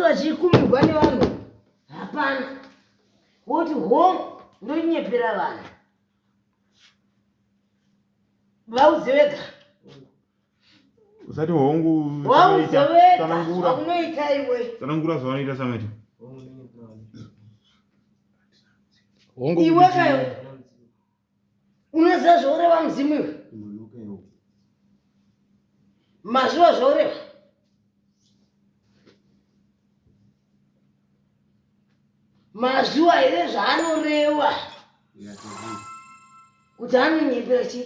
vachikumirwa nevanhu hapana woti ho ndonyepera vanhu vaudze vega Usati hongu vaudze vega tsanangura. zvaunoita iwe Tsanangura zvavanoita Samaita. Hongu iwe kuti kayo unoziva zvaureva mudzimu iwe mazuva zvaureva mazuva here zvaanoreva kuti anonyepera chi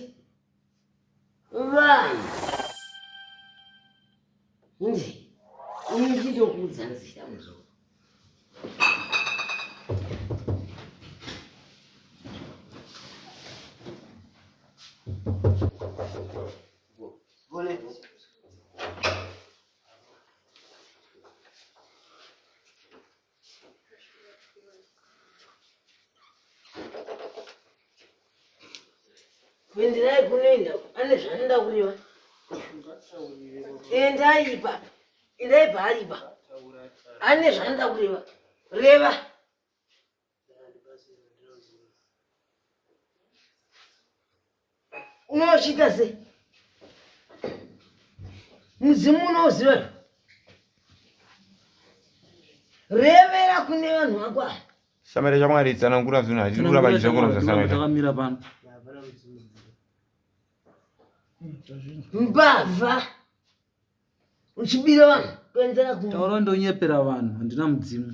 vanhu ndi ini ndichitokuudza nzira muzukuru Kuenderai kunoenda ane zvaanoda kureva. Endai ipa. Endai paari ipa. Ane zvaanoda kureva. Reva. Unochiita sei? Mudzimu unoziva. Revera kune vanhu vako ava. Samaita chamwari tsanangura zvinhu hatidi kuramba tichizokona zvaSamaita. Takamira pano. Mbavha. Uchibira vanhu kuendera ku Taura ndonyepera vanhu handina mudzimu.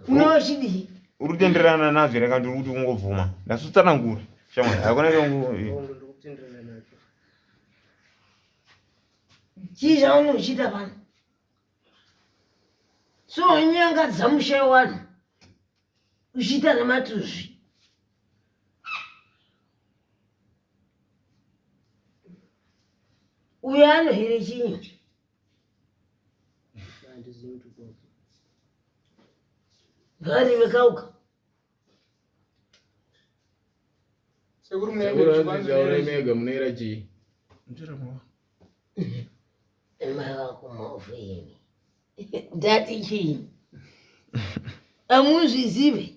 unochidii? Uri kutenderana nazvo here kana kuti uri kuti ungobvuma? Ndasutsanangura. Shamwari hakuna chongu. Chii chaunochiita pano? So nyangadza musha wevanhu uchiita nematuzvi. Uyo anohere chinyi? Gari vekauka. Sekuru munoenda mega munoera chii? Mai vako mhofu imi. Ndati chii? Amuzvizive?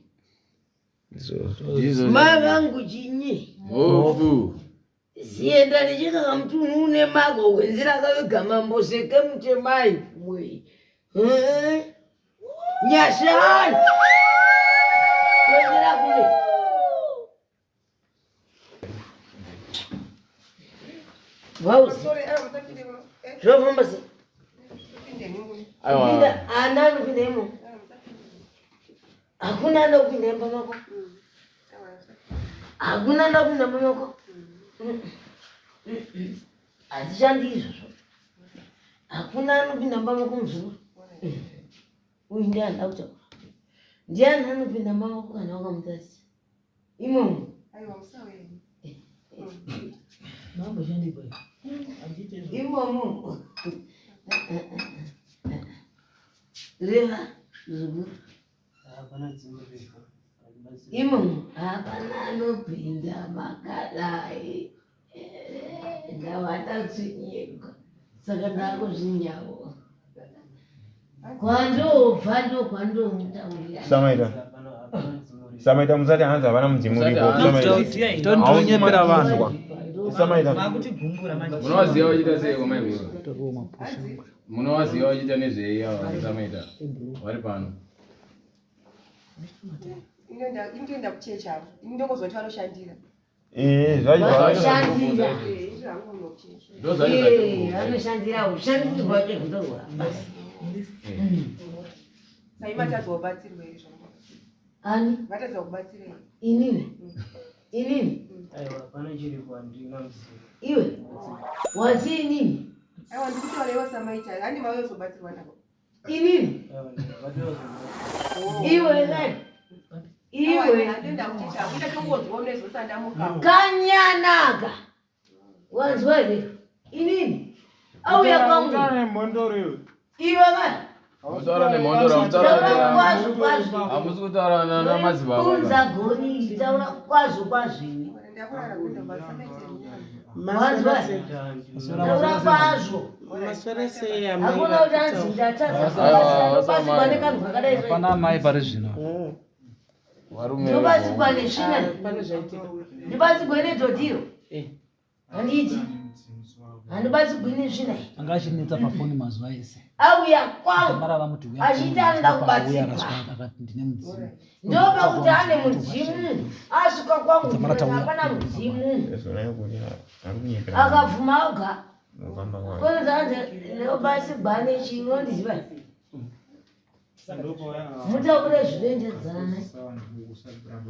Mai vangu chinyi? Mhofu. Zienda ndichikaka mutunhu une mago gwenzira akaviga mambo seke mutemai mwe. Nyashani. Gwenzira kune. Vauzi. Zvofamba sei? Aiwa. Ana anopinda imo. Hakuna anopinda imba mako. Hakuna anopinda imba mako. Hazvishandi izvozvo. Hakuna anopinda mumba mako muzukuru. Uyu ndiani akutaura? Ndiani anopinda mumba mako kana wakamutarisa? Imomo. Imomo. Reva muzukuru. Imomo hapana anopinda makadai. Ndava ndatsvinyirwa saka ndakuzvinyawo. Kwandobva ndokwandotaurira. Samaita. Samaita musati hanzi havana mudzimu uripo. Samaita. Tonyepera vanhu. Samaita. Munowaziva vachiita sei kwamaiguru? Munowaziva vachiita nezvei ava Samaita? Vari pano. Inoenda kuchechi avo. Ini ndongozwa kuti vanoshandira. Eh, zvacho Vanoshandira. Eh, ini hangu munokuchechi. Ndozvacho Eh, zvacho. vanoshandira ushandiri hwake hutorwa. Sai matadza kubatsirwa izvo. Ani? Vatadza kubatsirei. Inini? Inini? Iwe? Wati inini? Aiwa ndikutaura iwo samaita. Handi mauya kuzobatsirwa navo. Inini? Iwe nani? Iwe? Handienda kuchechi avo. Ita tongonzwa unozosandamuka. Kanyanaka. Wanzwa here? Inini? Auya kwangu. Nemhondoro iwe. Iwe vana. Mutaura nemhondoro, mutaura Taura kwazvo kwazvo. Hamusi kutaura namadzibaba. Unza goni, taura kwazvo kwazvo iwe. Ndakurara kuenda basa maite. Wanzwa? Taura kwazvo. Maswera sei amai? Hakuna kuti anzi ndatadza Aiwa, kubatsirwa nekanhu kakadai. Hapana amai pari zvino. Varume Ndobatsirwa nesvina. Pane zvaitika. Ndibatsirwe nedhodhiro. Handiti. Handibatsirwi nesvina. Anga achinetsa pafoni mazuva ese. Auya kwangu. Mara vamuti uya. Achiti anoda Auya kubatsirwa. akasvika akati ndine mudzimu. Ndopakuti ane mudzimu. Asvika kwangu Dzamara ndikati tauya. hapana mudzimu. Ari Akabvuma oga. kufamba kwayo. Kwanzi anzi ndobatsirwa nechii unondiziva. Mutaure zvinoendedzana naye.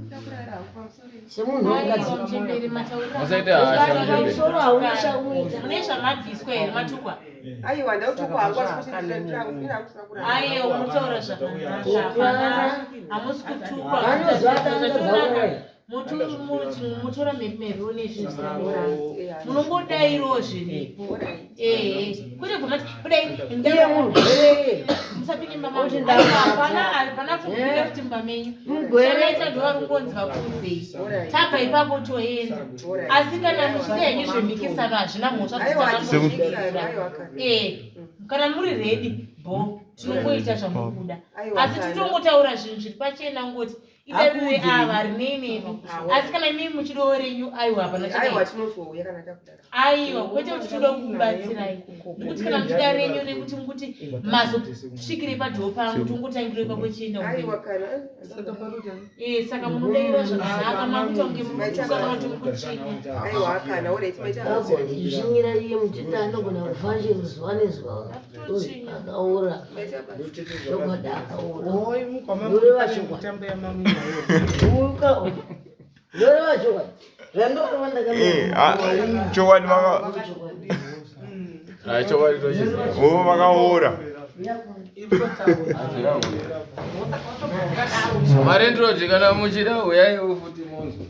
Ndakurara hangu pamusoro. Semunhu wemukadzi. Muchembere mataurira. Musaite hasha muchembere. Pamusoro hauna chaunoita. Mune zvamabviswa here matukwa? Aiwa ndautukwa hangu asi kuti ndinangu kurara. Aiwa munotaura zvakanaka. Hapana hamusi kutukwa. Vanozwa tanza Mutora mheri nezvinhu zvisina Munongodairawo zviripo. Ehe. Kwete bvuma kudai Iye murwere. musapinde mumba Kuti mangu. ndakadza. Hapana hapana kupinda futi mumba menyu. Mugwere. Chakaita ndovarungonzi vakuudzei. Tabva ipapo toenda. Asi kana muchida henyu zvemikisano hazvina mhosva Aiwa kuti aiwa kana. Eh, kana muri redi bo tinongoita zvamukuda Aiwa asi kana. titongotaura zvinhu zviri pachena ngoti idarire ava rinei nemi asi kana imimi muchidawo renyu aiwa hapana Aiwa chakaipa tinozouya kana takudara. aiwa kwete kuti toda kukubatsirai nekuti kana muchida renyu rekuti mukuti mazosvikire padhoo pangu tongotangire ipapo chienda kumberi Aiwa kana. Eh, saka munodaira zvakanaka makuita kunge mukutuka kana kuti mukutsvinya Aiwa kana alright maita. Agona kuzvinyira iye mutenda anogona kufa chero zuva nezuva. Uyu akaora. Maita basa. Chokwadi akaora. Oi mukoma Yoreva chokwadi. mitambo yamamunayo. Uka. Yoreva chokwadi. Zvandoreva ndakamira. Chokwadi vaka Hai chokwadi tochiziva. oh vakaora. Marendrod kana muchida uyaiwo futi munzwe.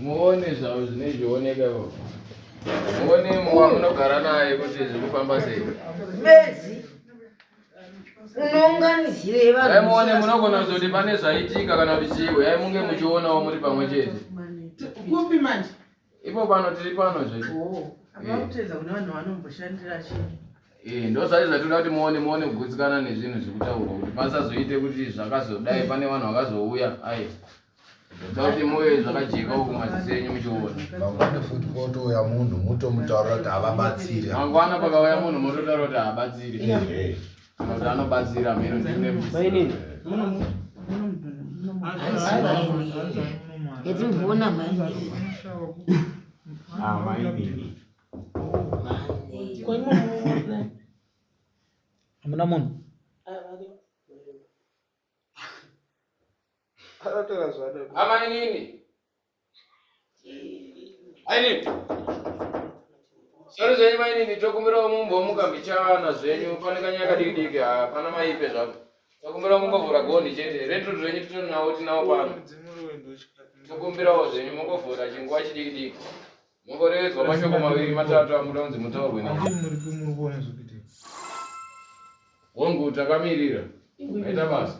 Muone zvavo zvinenge zvioneka ipapo. Muone wamunogara naye kuti zviri kufamba sei. Bedzi. Unounganidzire vanhu. Dai muone munogona kuzoti pane zvaitika kana kuti chii uyai munge muchionawo muri pamwe chete. Kupi manje? Ipo pano tiri pano zvedu. Apa kutedza kune vanhu vanomboshandira chii. Eh, ndo zvacho zvatinoda kuti muone muone kugutsikana nezvinhu zviri kutaurwa kuti pasazoite kuti zvakazodai pane vanhu vakazouya ai. Toda kuti muve zvakajeka uku maziso enyu muchiona. Mangwana futi kwotouya munhu mutomutaurira kuti havabatsiri. Mangwana pakauya munhu mototaura kuti haabatsiri. Ehe. Kana kuti anobatsira mheno ndine Mainini. Yatimboona mai. Ah mainini. Hamuna munhu. Akatora zvada. Amainini. Ainini. Sori zvenyu mainini tokumbirawo mumbomuka mbichana zvenyu pane kanyaya kadiki diki hapana maipe zvako. Tokumbirawo mungovhura gonhi chete. Rendrod renyu titorinawo tinawo pano. Tokumbirawo zvenyu mungovhura chinguva chidiki diki. Mungorevedzwa mashoko maviri matatu amuda kunzi mutaurwe nawo. Muri muri kuona zvekuitika. Hongu takamirira. Maita basa.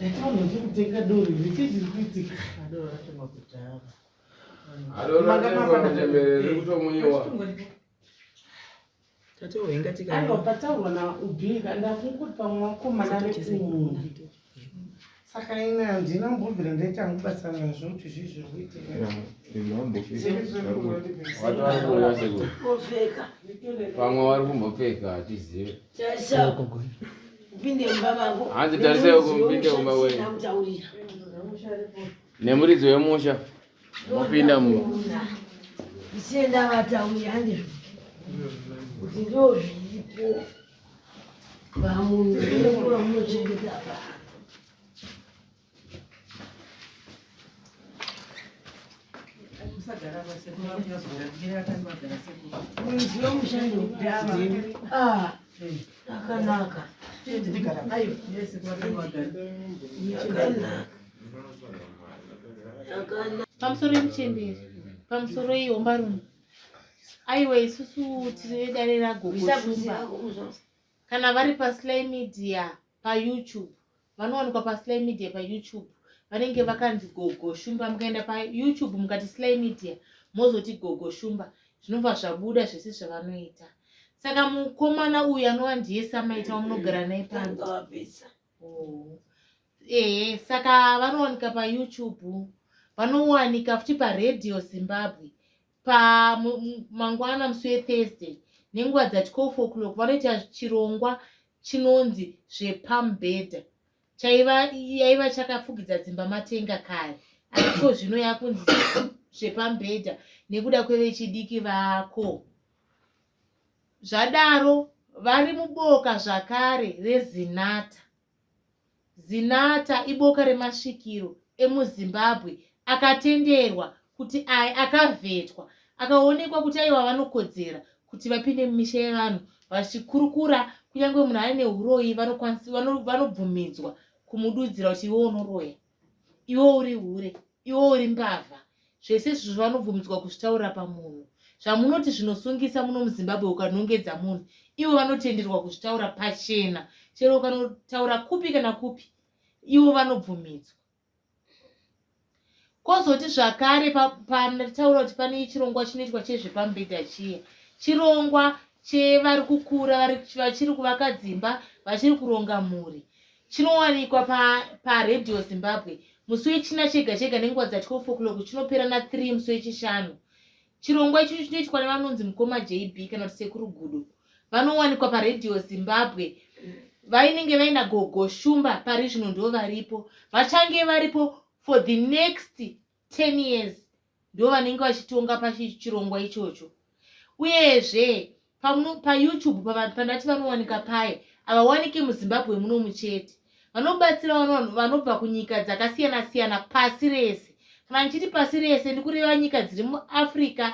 Ndakaona ndikutenga doro iri chii chiri kuitika? Doro ratengwa kudhara. Adoro ratengwa muchembere riri kutomwiwa. Aiwa pataurwa naubhika ndakungoti pamwe wakomana veuyu. Saka ini handina kumbobvira ndaita hangu basa nazvo kuti zvii zviri kuitika. Wati vari kuuya sekuru. Kopfeka. Pamwe vari kumbopfeka hatizive. Tarisa. Upinde mumba mako. Hanzi tarisai uko mupinde mumba wenyu. Ndamutaurira. Nemuridzi wemusha. Mopinda mumba. Isiye ndavataurira handizvo. Kuti ndo zviripo. Pamunhu vamunochengeta vanhu. Muridzi wemushando. Ah, akanaka. Yakanaka. Yakanaka. Pamusoro yemuchembere. Pamusoro ihombarume. Aiwa, isusu tine dare raGogo Shumba. Kana vari paSly Media paYouTube, vanowanikwa paSly Media paYouTube. Vanenge vakanzi Gogo Shumba. Mukaenda paYouTube mukati Sly Media mozoti Gogo Shumba, zvinobva zvabuda zvese zvavanoita. Saka mukomana uyu anova ndiye Samaita wamunogara naye pano. Oh. Ehe, saka vanowanika paYouTube, vanowanika futi paRadio Zimbabwe pa mangwana musi weThursday nenguva dza 12 o'clock vanoita chirongwa chinonzi zvepamubhedha chaiva yaiva chakafugidza dzimba matenga kare asi ko zvino yakunzi zvepamubhedha nekuda kwevechidiki vako. Zvadaro vari muboka zvakare reZinatha. Zinatha iboka remasvikiro emuZimbabwe akatenderwa kuti aya akavhetwa akaonekwa kuti aiwa vanokodzera kuti vapinde mumisha yevanhu vachikurukura kunyange munhu aine huroyi vanobvumidzwa kumududzira kuti iwe unoroya, iwe uri hure, iwe uri mbavha. Zvese izvozvo vanobvumidzwa kuzvitaura pamunhu. Zvamunoti zvinosungisa muno muZimbabwe ukanongedza munhu, ivo vanotenderwa kuzvitaura pachena. Chero ukanotaura kupi kana kupi, ivo vanobvumidzwa. Kozoti zvakare pandataura kuti pane chirongwa chinoitwa chezvepamubhedha chiya, chirongwa chevari kukura vachiri kuvaka dzimba, vachiri kuronga mhuri. Chinowanikwa paRadio pa Zimbabwe musi weChina chega chega nenguva dza 12 o'clock chinopera na 3 musi weChishanu. Chirongwa ichocho chinoitwa nevanonzi mukoma JB kana kuti Sekuru Gudo. Vanowanikwa paRadio Zimbabwe vainenge vaina Gogo Shumba pari zvino ndo varipo. Vachange varipo for the next 10 years ndo vanenge vachitonga pachirongwa ichocho. Uyezve paYouTube pandati vanowanika paye havawanike muZimbabwe munomu chete. Vanobatsira vanhu vanobva kunyika dzakasiyana siyana pasi rese. Kana ndichiti pasi rese ndikureva nyika dziri muAfrica,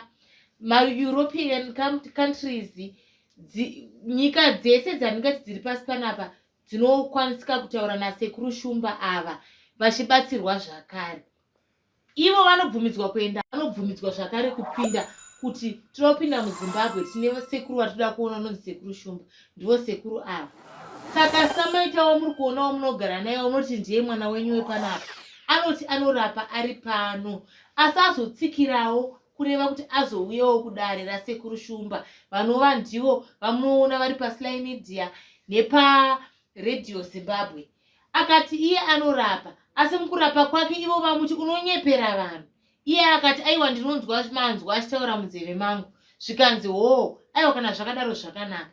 maEuropean countries, nyika dzese dzandingati dziri pasi panapa dzinokwanisika kutaura naSekuru Shumba ava vachibatsirwa zvakare. Ivo vanobvumidzwa kuenda, vanobvumidzwa zvakare kupinda kuti tinoda kupinda muZimbabwe tine sekuru vatinoda kuona unonzi Sekuru Shumba. Ndivo sekuru ava. Saka samaita wamuri kuona wamunogara naye wamunoti ndiye mwana wenyu wepanapa anoti anorapa ari pano asi azotsikirawo kureva kuti azouyawo kudare raSekuru Shumba vanova ndivo vamunoona vari paSly Media nepa Radio Zimbabwe. Akati iye anorapa asi mukurapa kwake ivo vamuti unonyepera vanhu. Iye akati aiwa ndinonzwa manzwa achitaura munzeve mangu. Zvikanzi hoo aiwa kana zvakadaro zvakanaka.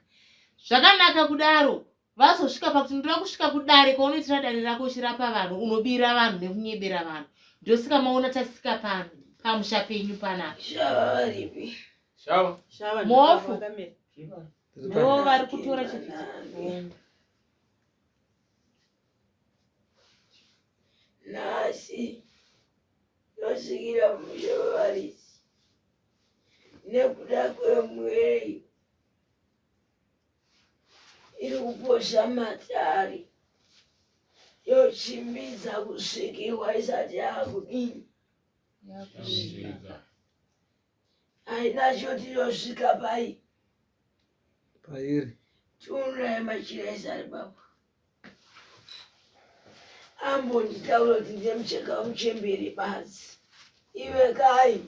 Zvakanaka kudaro vazosvika pakuti ndoda kusvika kudare kwaunoitira dare rako uchirapa vanhu unobira vanhu nekunyebera vanhu. Ndosika maona tasika pano pamusha penyu panapa. Shava varipi? Shava. Shava. Mhofu. Ndivo vari kutora chivhiti. Nhasi ndosvikira mushe wevaridzi nekuda kwemwei iri kuposha matare yochimbidza kusvikirwa isati yakudini haina choti yosvika pai pairi tiurai machira ese ari papo ambonditaura kuti ndine mucheka wemuchembere badzi iwe kai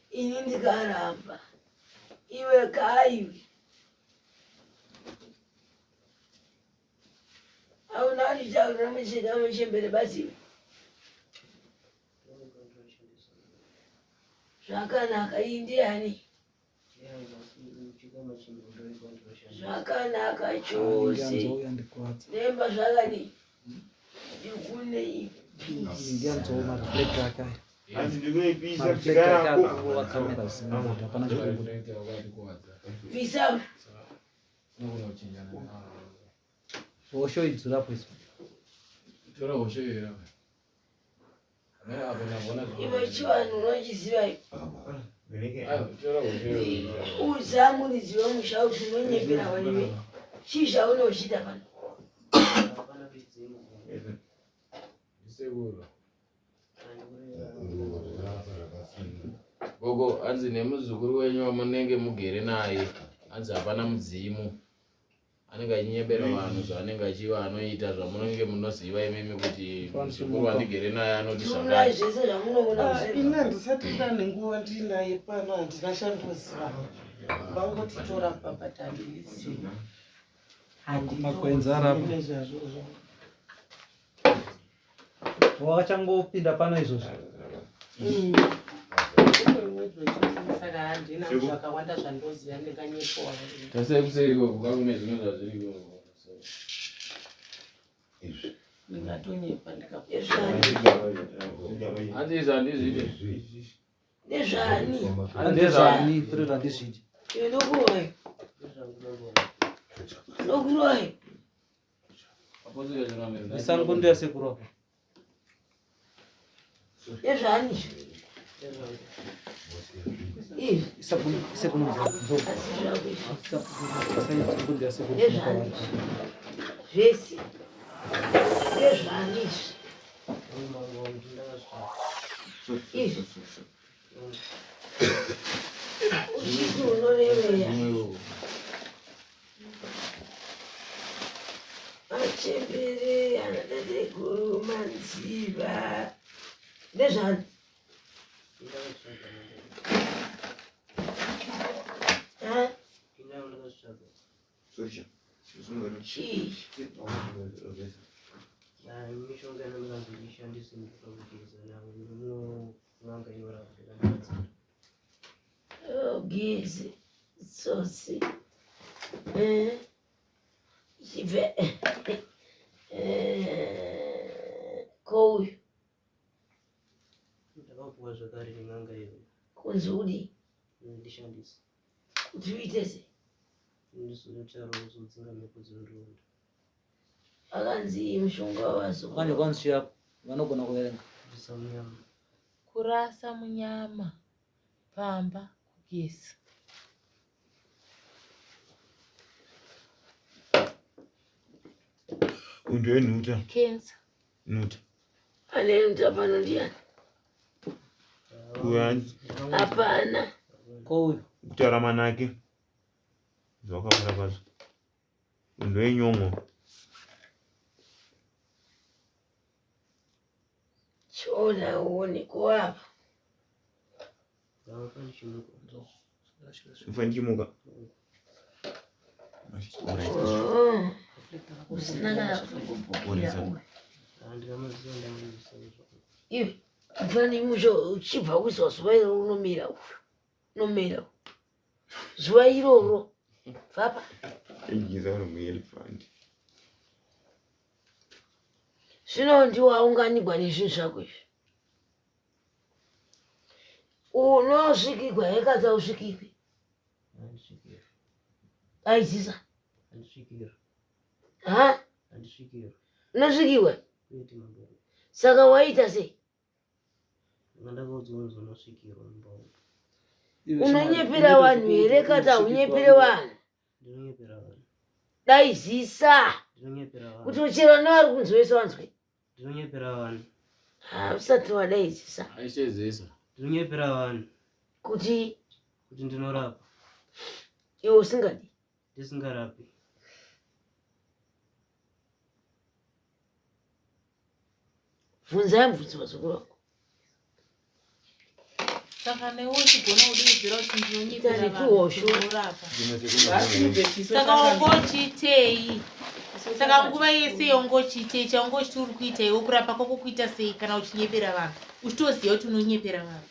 ini ndikaramba iwe kai hauna kunditaurira mucheka wemuchembere badzi iwe Zvakanaka, iyi ndiyani? Zvakanaka chose. Nemba zvakadii? Ndikune ipisi. Pisa. Hosho idzura pwisa. Tora hosho iyo. Iwe chivanhu unochiziva udza muridzi wemusha kuti unonyepera waniwe chii chaunochiita pano. Gogo hanzi nemuzukuru wenyu wamunenge mugere naye hanzi hapana mudzimu anenge achinyebera vanhu zvaanenge achiva anoita zvamunenge munoziva imimi kuti muzukuru wandigere naye anoti Turai zvakati. zvese zvamunoona Ah, kuzvibva. ini handisati ndane nguva ndinaye pano handina chandoziva vangoti torapa but handizivi Makwenzi arapa. nezvazvozvo Wakachangopinda pano izvozvi. Mwedzi wechipiri saka handina zvakawanda zvandoziva ndinganyepowa Tasai kuseri ikoko kwakune zvinhu zvazviri ikoko. ndingatonyepa ndikaku Hanzi izvi handizvide. Nezvani? Hanzi ndezvani? Ndezvani? Tiri handizvidi. Iwe ndokuroyi. Ndokuroyi. Apostle zvinomira. Isangundu yasekuru apa. Nezvani izvi? Izvi. Isagundu isekundu nzou. Asi zvako izvi. Isagundu yasekuru. Nezvani izvi? Zvese. Nezvani izvi? Izvi. Uchiti unoreveya. Machembere anatateguru manziva. Nezvani? Ha? Chii? Mishonga yandakazoishandisa ndikakugeza nayo n'anga inorapa ikandibatsira. Ogezi tsotsi. Eh, Chibve. Eh, Kouyu Ndakapuwa zvakare nen'anga iyoyo kunzi udii ndishandise kuti uite sei? ndizotaura kuzodzinga mhepo dzinondironda. Akanzi mushonga wazo. Wakanyorwa nzi chiyako. Vanogona kuverenga. Kubvisa munyama. Kurasa munyama pamba kugeza. Untu wenhuta. Cancer. Nhuta. Ane nhuta pano ndiani? Uyu hanzi Hapana. Ko uyu? kutaura manake. Zvakafara kwazvo. Untu wenyon'o. Chiona uone kuapa. Ndava pandichimuka. Ufandichimuka. Oh, Usina kana kutombopukira uyu. Handina maziva ndangandisina zvangu. Iwe mfani musho uchibva kuiswa zuva iroro unomera uyu. Unomera uyu. Zuva iroro. Pfapa. Egiza uri muelephant. Zvino ndiwo aunganigwa nezvinhu zvako izvi. Unosvikigwa hekata usvikigwi. Handisvikirwi. Aizisa. Handisvikirwi. Ha? Handisvikirwi. Unosvikigwa? Kwete mambo. Saka waita sei? Ndanga ndakaudzwa kunzi unosvikirwa mumba umu. Unonyepera vanhu here kata unyepere vanhu? Ndinonyepera vanhu. Daizisa. Ndinonyepera vanhu. Kuti uchero nevari kunzi wese wanzwe. Ndinonyepera vanhu. Ha, usati wadaizisa. Aishezesa. Ndinonyepera vanhu Kuti kuti ndinorapa iwe usingadi. ndisingarapi. Bvunzai mubvunzo vazukuru vako. Saka newe uchigona kududzira kuti ndinonyepera Ita vanhu zvituhosho. ndinorapa. Saka wangochiitei? Saka nguva yese yaungochiitei chaungochiti uri kuita iwe kurapa kwako kuita sei kana uchinyepera vanhu uchitoziva kuti unonyepera vanhu.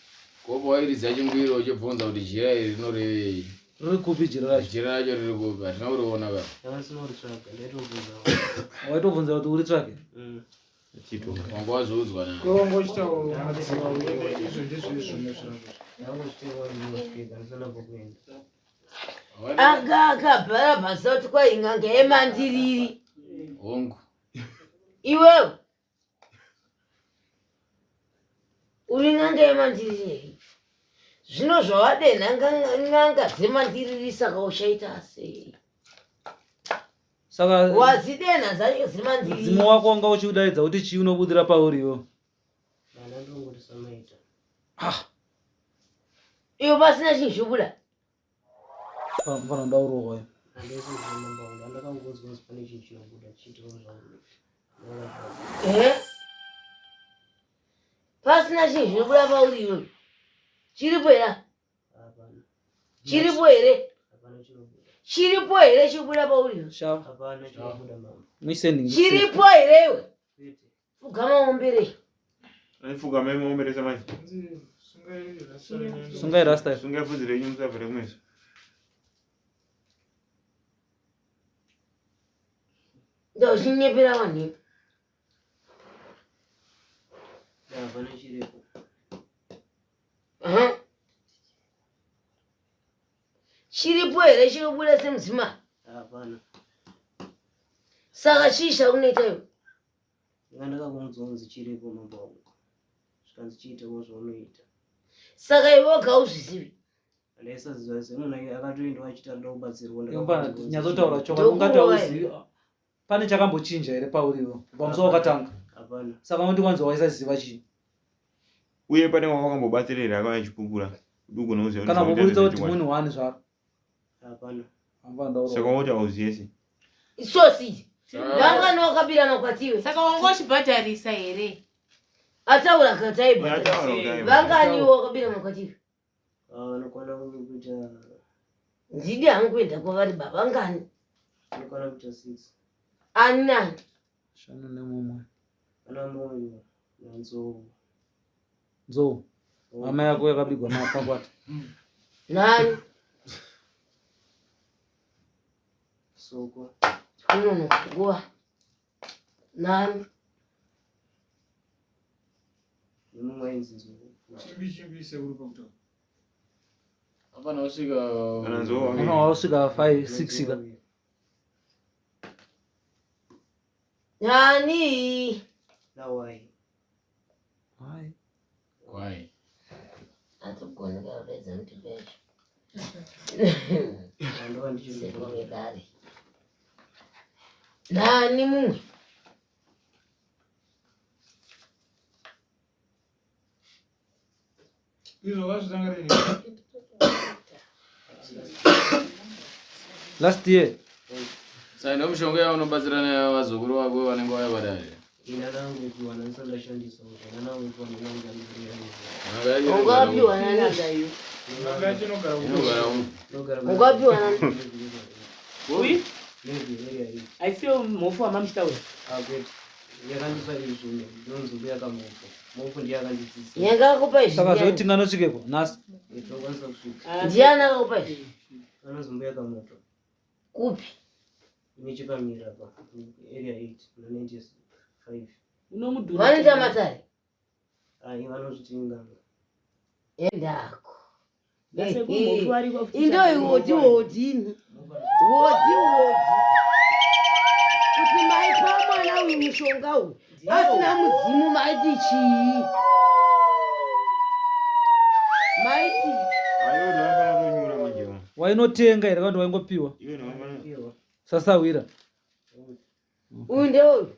Gogo wairidza chingwiro uchibvunza kuti jira iri rinorevei. Riri kupi jira racho? Jira racho riri kupi? Hatina kuriona ka. Ndanga ndisina kuritsvaga ndaitobvunza vanhu. Waitobvunza kuti uritsvake? Wanga wazoudzwa naye. Kwangochitawo madziva uende izvo ndizvo izvo nezvazvo. Ndangozvitenga ndinopfeka ndisina kwekuenda. Anga akabhara basa kuti kwai n'anga yemandiriri. Hongu. Iwewe. Uri n'anga yemandiriri here? Zvino zvawadenha n'anga dzemandiriri saka uchaita sei? Saka Wadzidenha dzacho dzemandiriri. mudzimu wako wanga uchiudaidza kuti chii unobudira pauri iwe? Ndanga ndongoti samaita. Ah. Iyo pasina chinhu chobuda. Pano ndaurohwa. Eh? Pasina chinhu chinobuda pauri iwe. Chiripo here? Chiripo here? Chiripo here chinobuda pauri iwe? Chiripo here iwe? Fugama uombere. Fugama muomberesa manje. Sungai rasta. Sungai bvudzi renyu musavhure kumeso. Ndauchinyepera vanhu. Hapana chiripo. Aha. Chiripo here chinobuda semudzimai? Hapana. Saka chii chaunoita iwe? Ndanga ndakakunzwa kunzi chiripo mambo wangu. Zvikanzi chiitewo zvaunoita. Saka iwe woga hauzvizivi. Ndaisaziva semunhu akatoendawo achiti anoda kubatsirwa. Mfana nyatsotaura chokwadi ungati hauzivi pane chakambochinja here pauri iwe kubva musi wakatanga? Hapana. Saka unoti kwanzi waisaziva chii? Uye pane wawakambobatsira here akauya achipupura kuti ugone kuziva kuti Kana zvaunoita kuburitsa kuti ndezvechokwadi? munhu wani zvaro. Hapana. Hapana ndaurova. Saka woti hauzive sei? Isosi. Vangani wakabirana kwatiwe? Saka wanga uchibhadharisa here? Ataura kati Ataura kuti aibhadharisa. aibhadharisa. Vangani wakabirana kwatiwe? Vanokwana kuita Ndidi hangu kuenda kwavari baba vangani? vanokwana kuita 6. Ani nani? Shanu nemumwe. Ana Moyo naNzou. Nzou. Hama yako yakabigwa mapakwata. Nani? Soko. Kunonoka nguva. Nani? Nemumwe ainzi Nzou. Chimbi chimbi sekuru pakutaura. Hapana kusvika Kana Nzou wake. Mwana wasvika 5 6 ka. Nani? Nawai. Hai. Kwai. Atogona kudaidza mitupo yacho. Ndova ndichiri Sekuru vedare. Nani mumwe? Izvo vazvitanga rini? Last year. Saka ndo mishonga yaunobatsira nayo vazukuru vako vanenge vauya padare. Ina nangu kuwana ndisati ndashandisa ina nangu kuwana ndanga Ungapiwa nani? N'anga yacho inogara kupi? Inogara upi? Ungapiwa nani? Uyi? Area Haisiyo mhofu wamamuchitaura. Akwete. Yakandipa izvo ndinonzi mbuya kamhofu. Mhofu ndiye akandidzidzisa. Nyanga akakupa izvi Saka ndiani? zvekuti tinganosvikepo nhasi. Tinokwanisa kusvika. Ndiani akakupa izvi? Anonzi mbuya kamoto. Kupi? Nechepamira pa area 8 na 95. Unomudhura. Vanoita matare? Ai vanozviti nganga. Endako. Nasekuru mhofu variko futi. Indoi wodi wodini. Wodi wodi. Kuti maipa mwana uyu mushonga uyu asina mudzimu maiti chii? Maiti Aiwa ndinofanira kutonyura manje. iwe. Wainotenga here kana kuti waingopiwa? Iwe ndinofanira. Sasahwira. uyu ndeuyu.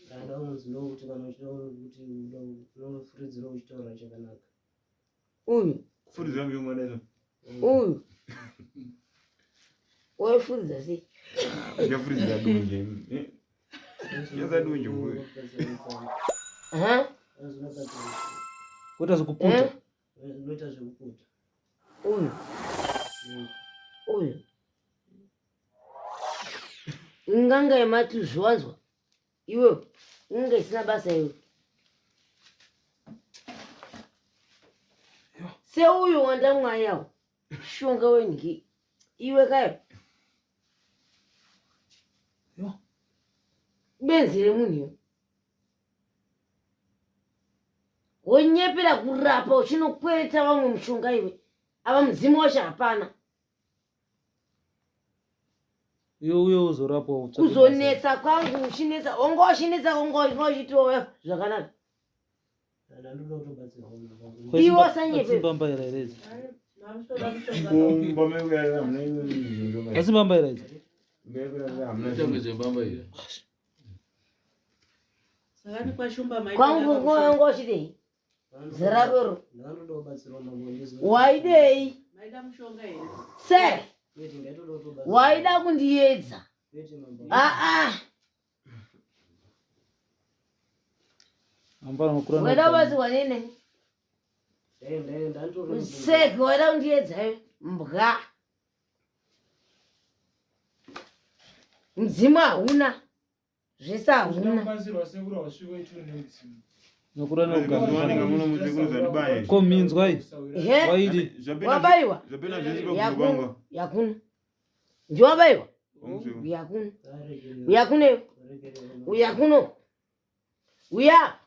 Ndanda unonzi ndokuti kana uchida kuti unofuridzira uchitaura chakanaka. Uyu. Kufuridzira mishonga ndizvo. Uyu. Waifuridza sei? Ndichafuridzira donje. Eh? Yasa donje uyu. Aha. Kuita zvekuputa. Eh? Unoita zvekuputa. Uyu. Uyu. Nganga yematuzvi wanzwa? Iwe unge isina basa iwe. Seuyu wandamwayawo shonga wengi iwe kayo. Yo. Benzi remunhu iwe. Wonyepera kurapa uchinokwereta vamwe mushonga iwe. Ava mudzimu wacho hapana. Iwe uye uzorapwa utsvake basa. Kuzonetsa kwangu uchinetsa wanga uchinetsa wanga uchitoya zvakanaka. Ndandoda kutobatsirwa munhu. Iwe usanyepe. Atsimbambaira here idzi? Kumba mekurarira hamuna imwe mishonga. Atsimbambaira idzi. Mekurarira hamuna. Mitombo dzembamba iyo. Sakani kwashumba maita. Kwangu wanga uchidei? Zera rako iro. Ndakandoda kubatsirwa mambo ndizo. Waidei? Maida mushonga here? Se. Kwete ndaitoda kutobatsirwa. Waida kundiedza. Kwete mambo. Aa. Mufana unokura Waida kubatsirwa nene. Dai dai ndanditori. Seke waida kundiedza iwe. Mbwa. Mudzimu hauna. Zvese hauna. Kubatsirwa sekuru hausvikwe ituri nemudzimu. Unokura Vanenge muno musekuru zvandibaya izvi. Ko minzwa iyi. Ehe. Waidi. Wabaiwa. Zvapinda zvese pakumbo Yakuno. kwangu. Yakuno. Ndiwabaiwa. Uya kuno. Uya kuno iwe. Uya kuno. Uya.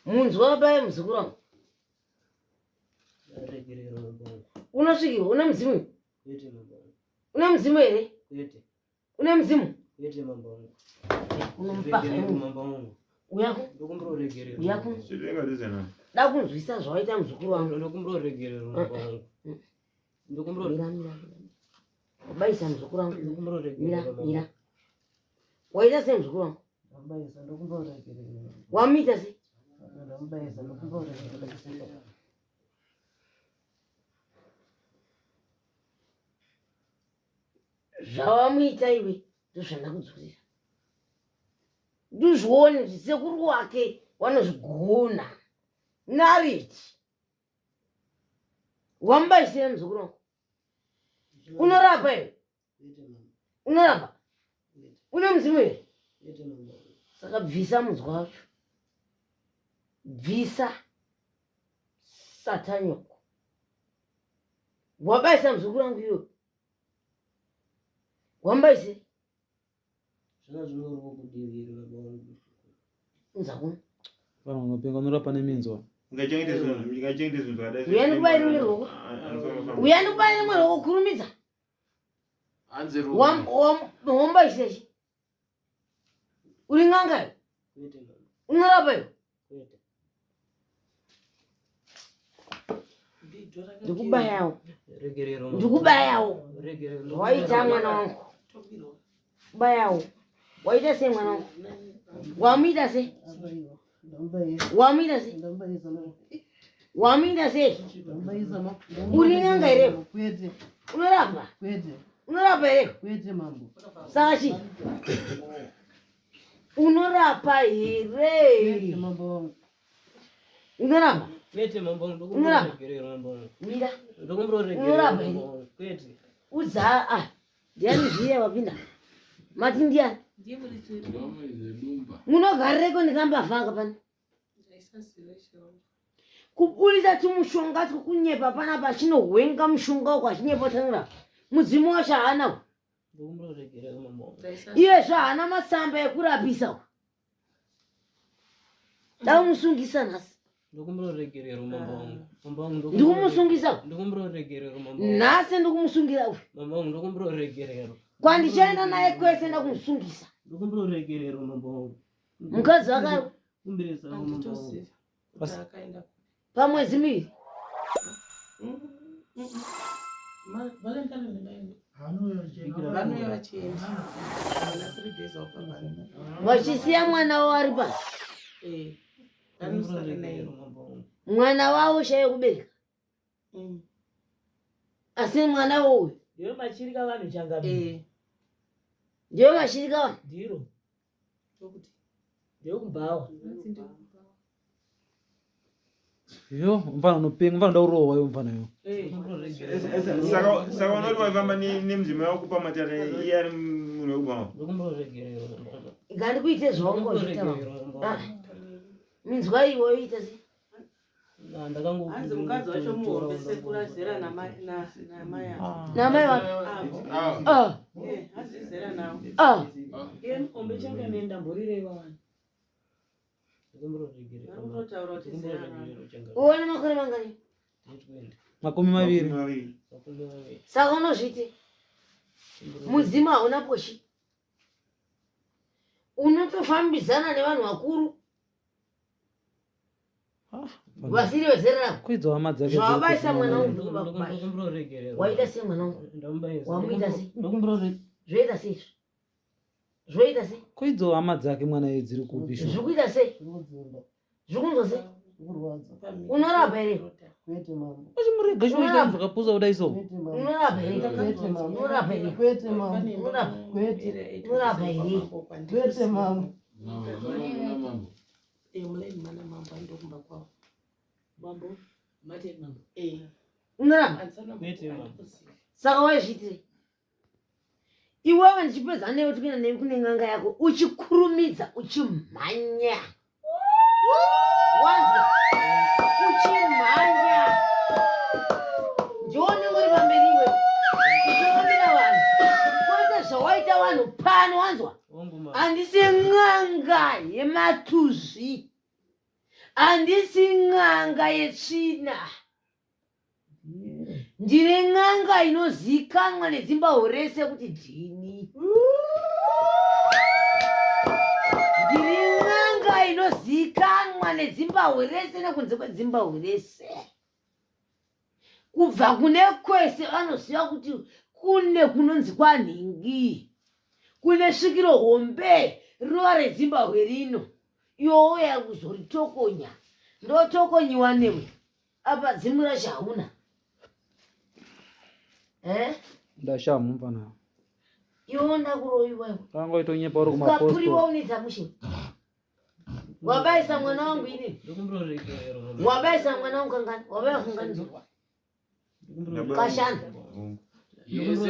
Munzwa wabaya muzukuru wangu. Regerero mambo wangu. Unosvikirwa une mudzimu. Kwete mambo wangu. Une mudzimu here? Kwete. Une mudzimu? Kwete mambo wangu. Unomupa Regerero zvayo. mambo wangu. Uya kuno. Ndokumbira uregerero. Uya kuno. Chitenga dzese na. Da kunzwisa zvawaita muzukuru wangu. Ndokumbira uregerero mambo wangu. Ndokumbira Mira, mira. Wabaisa muzukuru wangu. Ndokumbira uregerero Mira, mambo mira. wangu. Waita sei muzukuru wangu? Ndamubaisa ndokumbira uregerero. Wamuita sei? Ndamubaisa ndokumbira uregerero. Zvawamuita iwe ndozvandakudzorera. Ndizvione kuti sekuru wake wanozvigona. Nareti. Wamubaisira muzukuru wangu. Unorapa iwe? Kwete mambo. Unorapa? Une mudzimu here? Kwete mambo wangu. Saka bvisa munzwa wacho. Bvisa satanyoko. Wabaisa muzukuru wangu iwe. Wamubaisira? Zvanga zvingoriwo kudivi mambo wangu. Unza kuno. Mufana unopenga unorapa neminzwa. Ungachengete zvinhu, ungachengete zvinhu zvakadai. Uya ndikubaye rimwe ruoko. Uya ndikubaye rimwe ruoko kurumidza. Hanzi rume. Wamubaisira chi? Uri n'anga iwe? Kwete mambo. Unorapa iwe? Kwete. Ndikubayawo. Regerero. mambo. Ndikubayawo. Regerero. Waita mwana wangu. Bayawo. Waita sei mwana wangu? Wamuita sei? Wamuita sei? Wamuita sei? Uri n'anga here? Kwete. Unorapa? Kwete. Unorapa here? Kwete mambo. Saka chii? Unorapa here? Kwete mambo wangu. Unorapa? Kwete mambo wangu. Ndokumbira Unorapa? uregerero mambo wangu. Mira. Ndokumbira uregerero Unorapa mambo here? wangu. Kwete. Udza ah. Ndiani zviya wapinda? Mati ndiani? Ndiye muridzi Munogarireko ndikambavhanga pano. Kuburisa tumushonga twokunyepa panapa chinohwenga mushonga uko achinyepa tanura. Mudzimu wacho haana. Ndokumbira uregerero mambo wangu. Iyezvo haana masamba ekurapisa uko. Ndakumusungisa nhasi. Ndokumbira uregerero mambo wangu. Mambo wangu Ndikumusungisa. Ndokumbira uregerero mambo wangu. Nhasi ndikumusungira uyu. Mambo wangu ndokumbira uregerero. Kwandichaenda naye kwese ndakumusungisa. Ndokumbira uregerero mambo wangu. Mukadzi wake Kumbirisa mambo wangu. pamwedzi miviri. Vanouya vachienda. Havana 3 days wapavana. Vachisiya mwana wavo ari pasi. Eh. Vanosara naye. Mwana wavo chaiye kubereka. Asi mwana wouyu Ndiyo machirika vanhu changamire. ndiyo mashirika vanhu. Ndiro. Ndiyo kubhawa. Yo, mufana unopenga, mufana unoda kurohwa iwe mufana yo. Saka saka unoti waifamba nemudzimai wako pamatare iye ari munhu wekubva. Ndokumbira uregerero mambo wangu. Ngandikuite zvaunga uchiita wangu. Ah. Minzwa iwe woita sei? Hanzi mukadzi wacho muhombe sekuru azera namai avo. Namai vako? Avo. Ah. Eh, hanzi zera navo. Ah. Iye mukombe changamire ndamborireva vanhu. Vari kutotaura kuti zera navo. Uone makore mangani? 20. Saka unozviti mudzimu hauna poshi. Unotofambidzana nevanhu vakuru vasiri vezera rako. Kuidzwa hama dzake. Zvavabaisa mwana wangu ndokubakubaya. Waita sei mwana wangu? Wamuita sei? Zvoita sei izvi? Zvoita sei? Ko idzo hama dzake mwana iye dziri kupi shuwa? Zviri kuita sei? Zviri kunzwa sei? Unorapa here? Kwete mambo. Achimurega shuwa ita zvakapusa kudai so. Unorapa here? Unorapa here? Kwete mambo. Unorapa. Kwete. Unorapa here? Kwete mambo. Mambo. Mulaini mana mambo andokumba kwavo. Mambo, mate mambo. Unorapa? Kwete mambo. Saka waizviitirei? Iwewe ndichipedza newe tikuenda newe kune n'anga yako uchikurumidza uchimhanya. Wanzwa? Uchimhanya. Ndiwe unenge uri pamberi iwewe. Uchiomera vanhu. Kwete zvawaita vanhu pano wanzwa? Handisi n'anga yematuzvi. Handisi n'anga yetsvina. Ndiri n'anga inozikanwa nedzimbahwe rese kuti ndini. Ndiri n'anga inozikanwa nedzimbahwe rese nekunze kwedzimbahwe rese. Kubva kune kwese vanoziva kuti kune kunonzi kwanhingi. Kune svikiro hombe rinova redzimbahwe rino. Iwe wouya kuzoritokonya. Ndotokonyiwa newe. Apa dzimu racho hauna. Eh? Ndashamhu mfana. Iwe ndakuroyiwa iwe. Kanga uitonyepa uri Ukapuriwa kumapostori. unoita mushe. Wabaisa mwana wangu ini. Wabaisa mwana wangu kangani? Wabaya kangani? Kashanu. Yese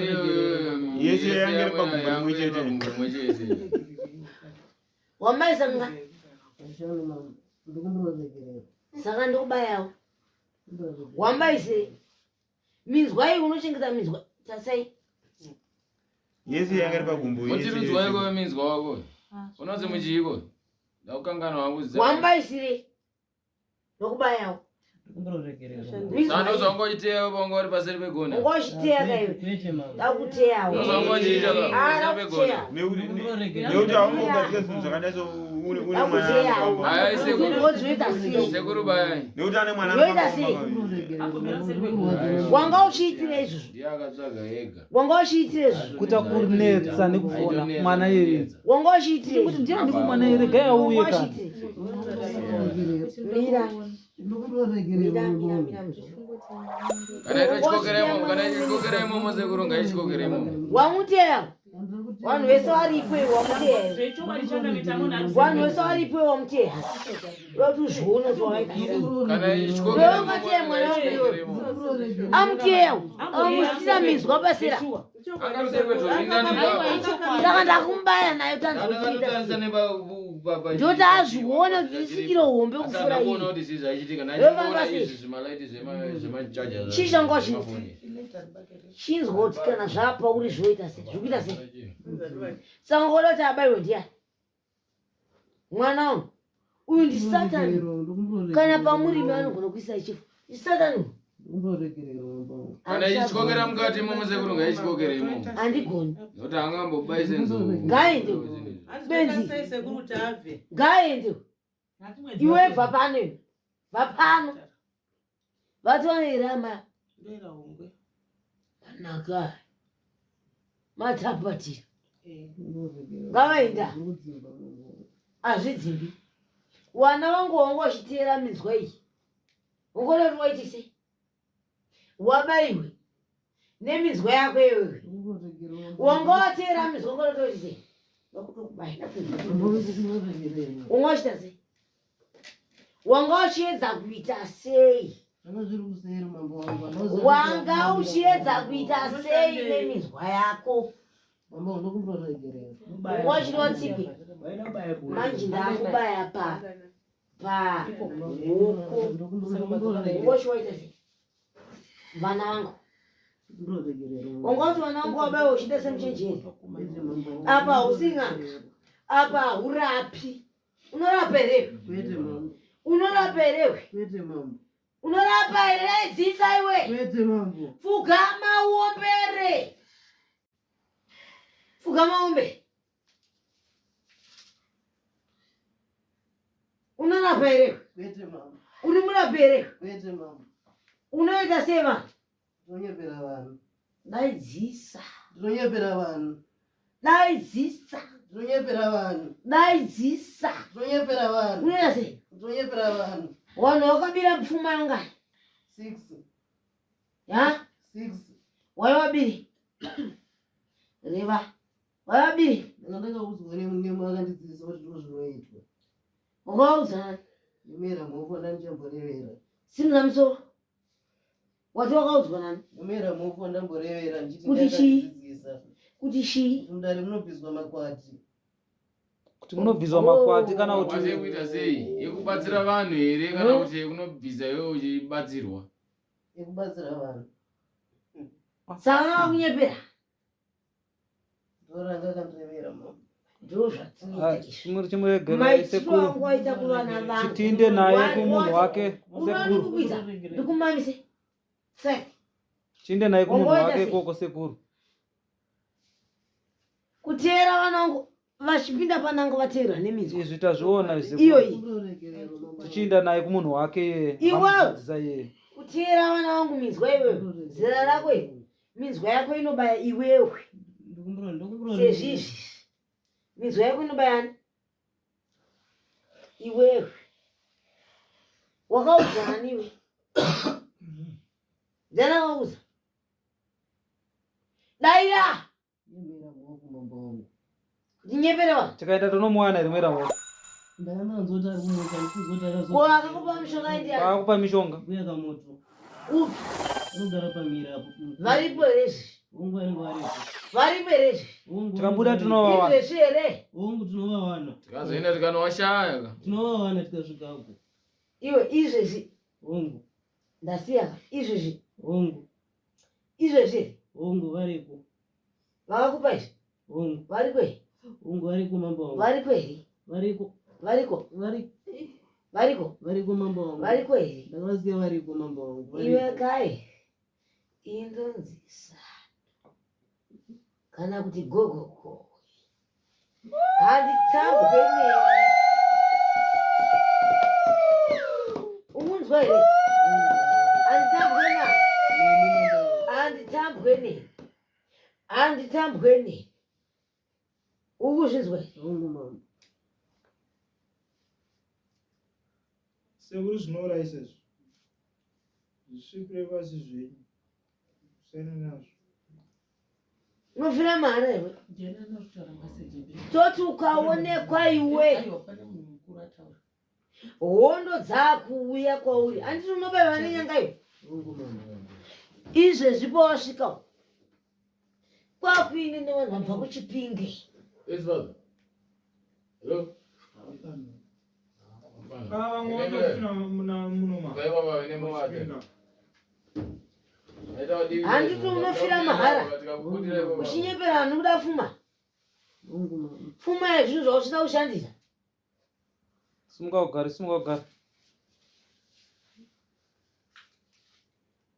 Yese yange iri pagumbo rimwe chete. Pagumbo rimwe chete. Wabaisa kangani? Kashanu mambo. Ndokumboregerera. Saka ndikubayawo. Wambaisei? Minzwa iyi unochengeta minzwa. Tasai. Yese yange iri pagumbo yese, Mutirunzwa yese. iko minzwa wako. Unonzi muchiiko? Ndakukanganwa hangu zita. Wambaisirei? Ndokubayawo. Sando zvanga uchiteya panga uri paseri pegona. Unga uchiteya ka iwe. Kwete mambo. Ndakuteyawo. Ndozvanga uchiita ka Ah, paseri pegona. ndakuteya. Nekuti haungogadzika zvinhu zvakadai so une une mwana Ndakuteyawo. anofamba. Aya sekuru. Wozviita sei? Sekuru bayai. Nekuti ane mwana Zvoita anofamba sei? kumba. Wanga uchiitira izvozvo. Ndiye akatsvaga ega. Wanga uchiitira izvozvo. Kuita kunetsa nekufona mwana iyeye. Wanga uchiitira Kuti izvozvo. ndiani kumwana iyeye regai auye Wanga kana. uchiitira. Mira. Mira, mira, mira muzukuru. Kana itochikokera imomo, kana ichikokera imomo sekuru ngaichikokera imomo. Wamuteya. Vanhu vese varipo iwe wamuteya. Zvechokwadi changamita munhu ari Vanhu vese varipo iwe wamuteya. Uda kuti uzvione kuti wakaita sei. Kana ichikokera Wewe ungateya mwana wangu imomo. iwe. Amuteya. Amusina minzwa pasera. Saka ndakumubaya nayo tanzi uchiita sei. Ndoti azvione kuti isikiro hombe kupfuura iyi. Kuona kuti zvii zvaichitika Wewe ndachiona vanga izvi zvimalaiti zvemachaja Chii changa uchiita? Chinzwa kuti kana zvapa uri zvoita sei, zvikuita sei. Saka ngoda kuti abaiwe ndiani? Mwana wangu. Uyu ndisatani. Kana pamurimi anogona kuisa chifu. Ndisatani. uyu. Ndokumboregerera mambo. Kana ichichikokera mukati imomo sekuru ngaichikokere imomo. Handigoni. Nokuti angambobaise nzou. Ngaende. Benzi. Sei sekuru kuti abve. Ngaende. Iwe bva pano iwe. Bva pano. Vati vanoera ama Ndoera hungwe. manaka. Matapatira. Eh. Ngavaenda. Hazvidzimbi. Wana vangu wanga uchiteera minzwa iyi. Ungoda kuti waite sei? Wabaiwe. Neminzwa yako iwewe. Wanga wateera minzwa ungoda kuti waite sei? Vakutokubaya. Wanga uchiita sei? Wanga uchiedza kuita sei? Zvanga zviri kuseri mambo wangu. Wanga uchiedza kuita sei neminzwa yako? Mambo ndokumboregerera. Wanga uchirwa tsipi? Manje ndakubaya pa pa hoko. Wanga uchiwaita sei? Vana vangu. Wanga uti vana vangu wabaiwa uchiita semuchenjeri. Apa hausi n'anga. Apa haurapi. Unorapa here? Kwete mambo. Unorapa here? Kwete mambo. Unorapa here? Dzidza iwe. Kwete mambo. Pfugama uombere. Pfugama uombe. Unorapa here? Kwete mambo. Uri murapi here? Kwete mambo. Unoita sei vanhu? Ndinonyepera vanhu. Daidzisa. Ndinonyepera vanhu. Daidzisa. Ndinonyepera vanhu. Daidzisa. Ndinonyepera vanhu. Unoita sei? Ndinonyepera vanhu. Vanhu vakabira pfuma yangani? 6. Ya? 6. Waiwabiri. Reva. Waiwabiri. Ndanga ndakaudzwa nemwe akandidzidzisa kuti ndizvo zvinoitwa. Wakaudza nani? Nemera mhofu ndandichamborevera. Simudza musoro. Wati wakaudzwa nani? Nemera mhofu ndamborevera ndichiti Kuti chii? ndakandidzidzisa. Kuti chii? Mudare munobviswa makwati. Kuti munobviswa makwati kana Makwati kuti ekuita sei? Ekubatsira vanhu here kana kuti ekunobvisa iwe uchibatsirwa? Ekubatsira vanhu. Saka vakunyepera. Ndoranga akandirevera mama. Ndozvatinoita izvi. Chimuregerei Maitiro sekuru. angu aita kuvana vangu. Chitinde naye kumunhu wake Unoona sekuru. ndikukwidza ndikumamise. Sek. Chinde naye kumunhu Wangoita wake sei? ikoko sekuru. Kuteera vana vangu vachipinda pananga vateerwa neminzwa. Izvi tazviona izvi Iyo sekuru. iyi. Tichiinda naye kumunhu wake iye. Iwewe. Akamudzidzisa iye. Kuteera vana vangu minzwa iwewe. Zera rako iri. Minzwa yako inobaya iwewe. Sezvizvi. Minzwa yako inobaya ani? Iwewe. Wakaudzwa nani iwe? Ndiani akakuudza? Daira! Nemera mhofu mambo wangu. Ndinyepere vanhu. Tikaenda tonomuwana here mwera mhofu. Ndakanzwa kuti ari kumuka ndikuzoti akazo. Ko akakupa mishonga ndiani? Akakupa mishonga. Mbuya kamoto. Upi? Anogara pamira apo. Varipo here izvi? Hongu vanenge varipo. Varipo here izvi? Hongu. Tikabuda vanenge tinovawana. Izvezvi here? Hongu tinovawana. Tikazoenda tikanowashaya ka. Tinovawana tikasvikako. Iwe izvezvi Hongu. ndasiya ka izvezvi Hongu. izvezvi here? Hongu variko. Vakakupa izvi? Hongu. Variko here? Hongu variko mambo wangu. Variko here? Variko. Variko? Variko. Variko? Variko mambo wangu. Variko here? Ndakavasiya variko mambo wangu. Iwe Variko. kai indonzi sando kana kuti gogogo handitambwe newe. Umunzwa here? Handitambwe na handitambwe ne handitambwe ne ukuzvinzwa here? Hongu mambo. Sekuru zvinourayisa izvi. Zvisvikire pasi zvenyu. Musiyane nazvo. Unofira mahara iwe. Ndiani anotaura maseji mberi? Toti ukaonekwa iwe Aiwa, pane munhu mukuru ataura. hondo dzakuuya kwauri handiti unobaiwa nenyanga iwe Hongu mambo wangu. izvezvi pawasvika kwakuine nevanhu vabva kuchipinge Yes, father. Hello? Kana vamwe vanotofira muna munoma. Vaiva vave nemavate. Handiti unofira mahara. Tikakubudira ipapo. Uchinyepera vanhu kuda pfuma. Hongu mambo. Pfuma yezvinhu zvausina kushandisa. Simuka ugare, simuka ugare.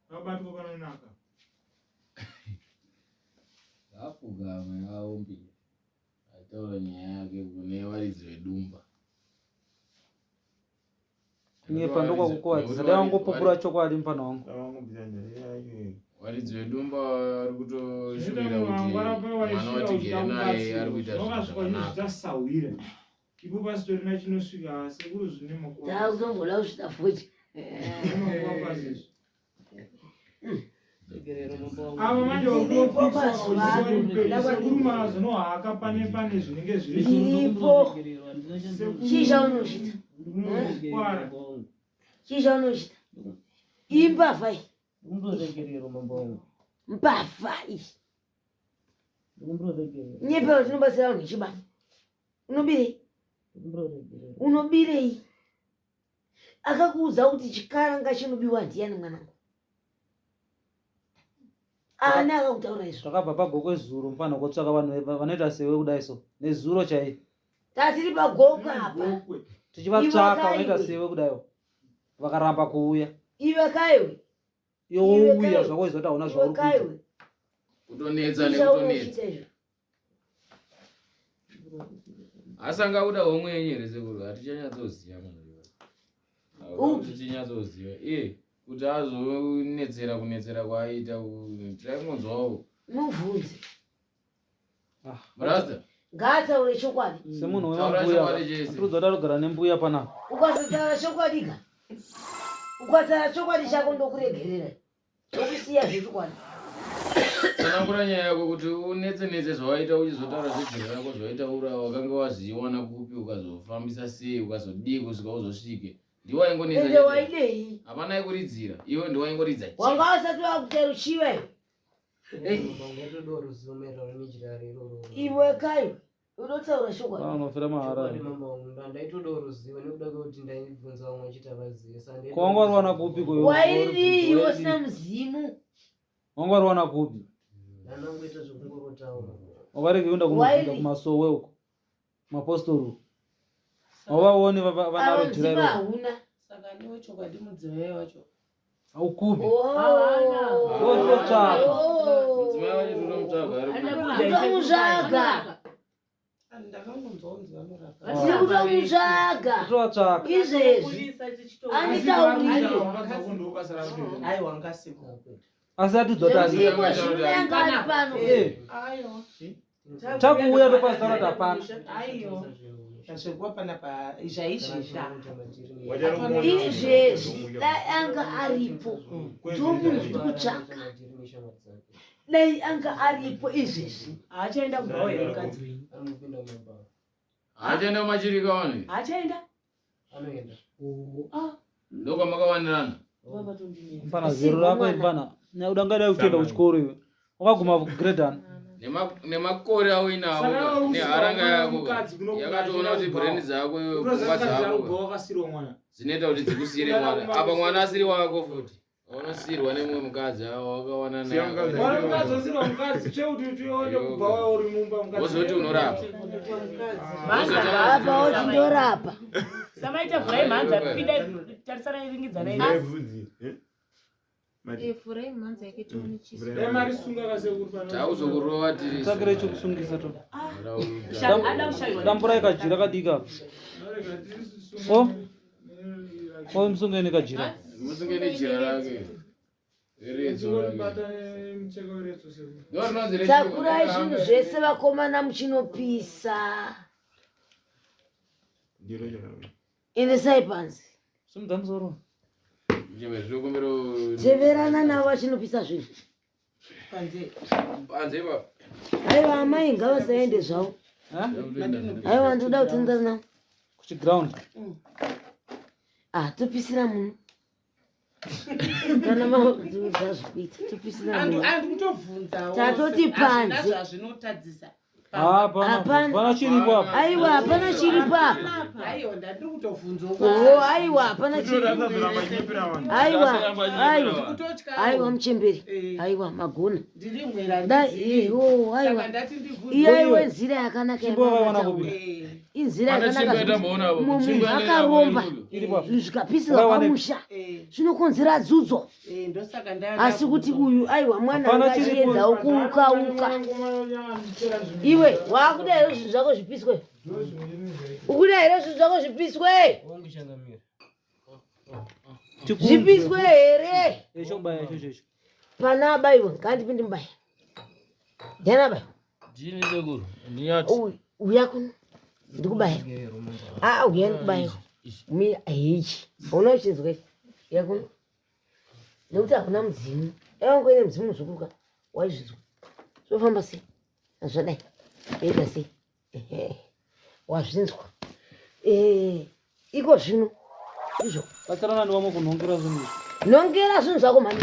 Vabatwa panonaka. Apfugama aombi. Ataura nyaya yake kune varidzi vedumba. Kunyepa ndokwakukuwadzisa. Dai wangopupura chokwadi mufana wangu. Varidzi vedumba vari kutoshuvira kuti mwana watigere naye ari kuita zvinhu Wakasvika zvakanaka. uchizvitasahwira. Ipo pasitorina chinosvika sekuru zvine makuva. Ndakutomboda kusvika futi. Makuva pasi izvi. Regerero mambo wangu. Ava manje Ndiripo vakutofisa pazuva. sekuru mazonohaka pane pane zvinenge zviri Ndiripo. Sekuru- Chii chaunochita? Ndinokwara. Chii chaunochita? Imbavha iyi. Ndikumbira mambo wangu. Mbavha iyi. Ndikumbira regerero. Nyepero tinobatsira vanhu ichiba. Unobirei? Ndikumbira regerero. Unobirei? Akakuudza kuti chikaranga chinobiwa ndiani mwanangu? Ani akakutaura izvo? Takabva pagokwe zuro mufana kotsvaka vanhu vanoita sewe kudai so. Nezuro chaiye. Tatiri pagokwe apa. Gokwe. Tichivatsvaka Iwe vanoita kaiwe. sewe kudaiwo. Vakaramba kuuya. Iwe kaiwe. Iwe Iwe wouya kaiwe. zvako izvo kuti hauna Iwe zvauri kuita. kaiwe. Kutonetsa Chii nekutonetsa. chaunochita izvo? Asi angabuda homwe yenyu here sekuru? Hatichanyatsoziva munhu iyoyo. Upi? Tichinyatsoziva. Iye kuti azonetsera kunetsera kwaaita tiraingonzwawo. Mubvunze. Brother. Ngaataure chokwadi. Semunhu Taura wemambuya. chokwadi chese. Tirudza kuti arikugara nembuya panapa. Ukasataura chokwadi ka. Ukataura chokwadi chako ndokuregerera. Ndokusiya zvechokwadi. Tsanangura nyaya yako kuti unetse netse zvawaita uchizotaura zvejira rako zvawaitaura wakanga wazviwana kupi ukazofambisa sei ukazodii kusvika uzosvike. Ndiwe waingonetsa. Ende chete. waidei? Hapana aikuridzira. Iwe ndiwe waingoridza. chete. Wanga usati wakuita ruchiva iwe. Ndaitodawo ruzivo maererano nejira iroro. Iwe kai unotaura chokwadi. Vanofira mahara. Chokwadi mambo wangu ndaitodawo ruzivo nekuda kwekuti ndaibvunza vamwe vachiti havazivi. Saka ndaida Ko wanga wariwana kupi ko iwe? Waidii iwe usina muzimu? Wanga wariwana kupi? Ndandangoita zvekungorotawo. Wakarege kuenda kunobvunza Waidi? kumasowe uko. Mapostori uko. Hauvaoni vanaro Ava jira muzimu iroro. hauna. Saka newe chokwadi mudzimai wacho. Aukupi. Oh. Wototsvaka. Mudzimai wacho totomutsvaga ari kupi. Totomutsvaga. Ndakangonzwa kunzi vanorapa. Tiri kutomutsvaga. Totovatsvaka. Izvezvi. Anditaurire. Aiwa ngasiko. Asi atidzwa Nekuti tani. iko zvino yanga ari pano. Eh, Aiwa. Takuuya topazitaura kuti hapana. Aiwa. Zvekuwa panapa zvaizvezvi. Izvezvi dai anga aripo. Ndomunhu tiri kutsvaka. Dai anga aripo izvezvi. Haachaenda kubhawa here mukadzi wenyu? Anopinda mumabhawa. Haachaenda kumachirika wani. Haachaenda? Anoenda. Ndokwamakawanirana. Mfana zero rako iri mfana. Udangaida kutoenda kuchikoro iwe. Wakaguma grade 1. Nemakore auinawo Saka wewe neharanga usina yako mukadzi kuno yakatoona kuti brain dzako iwe pfungwa dzako wakasirwa mwana dzinoita kuti dzikusiyire mwana apa mwana asiri wako futi unosiyirwa nemumwe mukadzi awo wakawana Siya mukadzi. mwana mukadzi osirwa mukadzi cheuti tione kubva waya uri mumba mukadzi Wozoti unorapa. Apa woti ndorapa. Samaita vhurai mhanza pinda tarisanai ringidzanai. Bvudzi, eh? Mari. Vhurai mhanza yake tione chiso. Dai marisunga kasekuru pano Tauzokurova tiri Tsvakire chokusungisa to. Ada kushaiwa. Damburai kajira kadiki apa. O. O musunge nekajira. Musunge nejira rake. Reredzo rake. Bata mucheka weretso sekuru Ndo rinonzi rechiwo. Takurai zvinhu zvese vakomana muchinopisa. Ndiro chakaro. Endesai panze. Simudza musoro. Chimwe zvinokumbira Teverana navo vachinopisa zvinhu. Panze. panze ipapo. Aiwa amai ngavasaende zvavo. Eh? Aiwa ndoda kutandana navo. Kuchiground. Ah, topisira muno. Kana maudza zvekuita topisira Andu muno. andu kutobvunzawo. Tatoti Hazvina panze. zvazvinotadzisa. Hapana. Hapana. Hapana chiripo apa. Aiwa hapana chiripo apa. Aiwa ndandiri kutobvunzawo. Oh, aiwa hapana chiripo. Asazoramba achinyepera vanhu. Aiwa, aiwa. Ndikutotyawo. Aiwa muchemberi. Eh. Aiwa magona. Ndiri mwera Dai ndizivi. eh, oh, aiwa. Saka ndati ndibvunze. Iya iwe nzira yakanaka Chimbo wakaiwana yamataura. kupi? Eh. Inzira Pane yakanaka tsvimbo zvekuti yatamboona apo. mumwe Tsvimbo munhu yakaenda akaromba apo Iripo apa. zvinhu zvikapisirwa Wakaiwana- pamusha Eh. zvinokonzera dzudzo Eh, ndosaka nda asi kuti uyu aiwa mwana Hapana anga chiripo. achiedzawo kuukauka iwe wakuda here zvinhu zvako zvipiswe ukuda here zvinhu zvako zvipiswe Wangu changamire. zvipiswe here Eh, chobaya ichocho icho. pana abaiwa ngandipinde mubaya ndiani abaiwa Ndini sekuru. Ndinyati. Uya kuno ndikubaya aa uya ndikubaya mira hechi hauna uchinzwa ichi uya kuno nekuti hakuna mudzimu dai wanga uine mudzimu muzukuruka waizvinzwa zvofamba sei zvadai yoita sei Ehe, wazvinzwa Eh, iko zvino izvo Batsirana nevamwe kunhongera zvinhu izvi. nongera zvinhu zvako mhani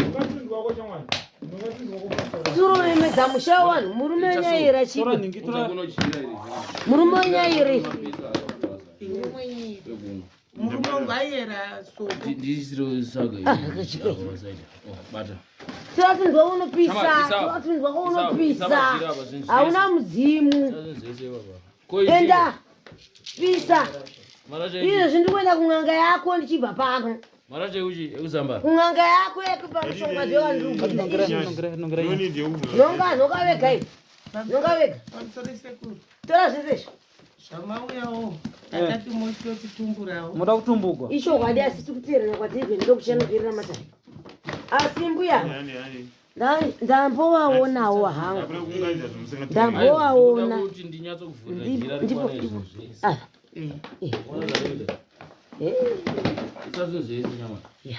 surumemedza musha wevanhu murume wenyaira Tora chipo nhingi tora. murume wenyairi Murume wangu aiyera soko. Ndisiro saga. Ah, akachike. Oh, bata. tovatunzwa unopisa Chama, isa. tovatunzwa Isa- isa unopisa majira apa, zvinhu hauna mudzimu Zvese baba. Ko ichi? enda pisa Maracha ichi. izvezvi ndikuenda kun'anga yako ndichibva pano Maracha ekuchi ekuzambara. kun'anga yako yekupa mushonga dzewandiri Nongera nongera nongera. No need yekubvunza. nonga nonga vega iwe nonga vega Pamusoro sekuru. tora zvese izvi Zvamauyawo. Tatati mochitotitumburawo. Muda kutumbugwa. ichokwadi asi tikuteerana kwatiri kuenda ndokuchanoperera matare asi mbuya Hani, hani. Ndambovaonawo hangu, ndambovaona. Kuti ndinyatsokuvhurira jira Ndipo rikwana izvi zvese. Ah. Ona zvavinoita. Isa zvinhu zvese nyama. Ya.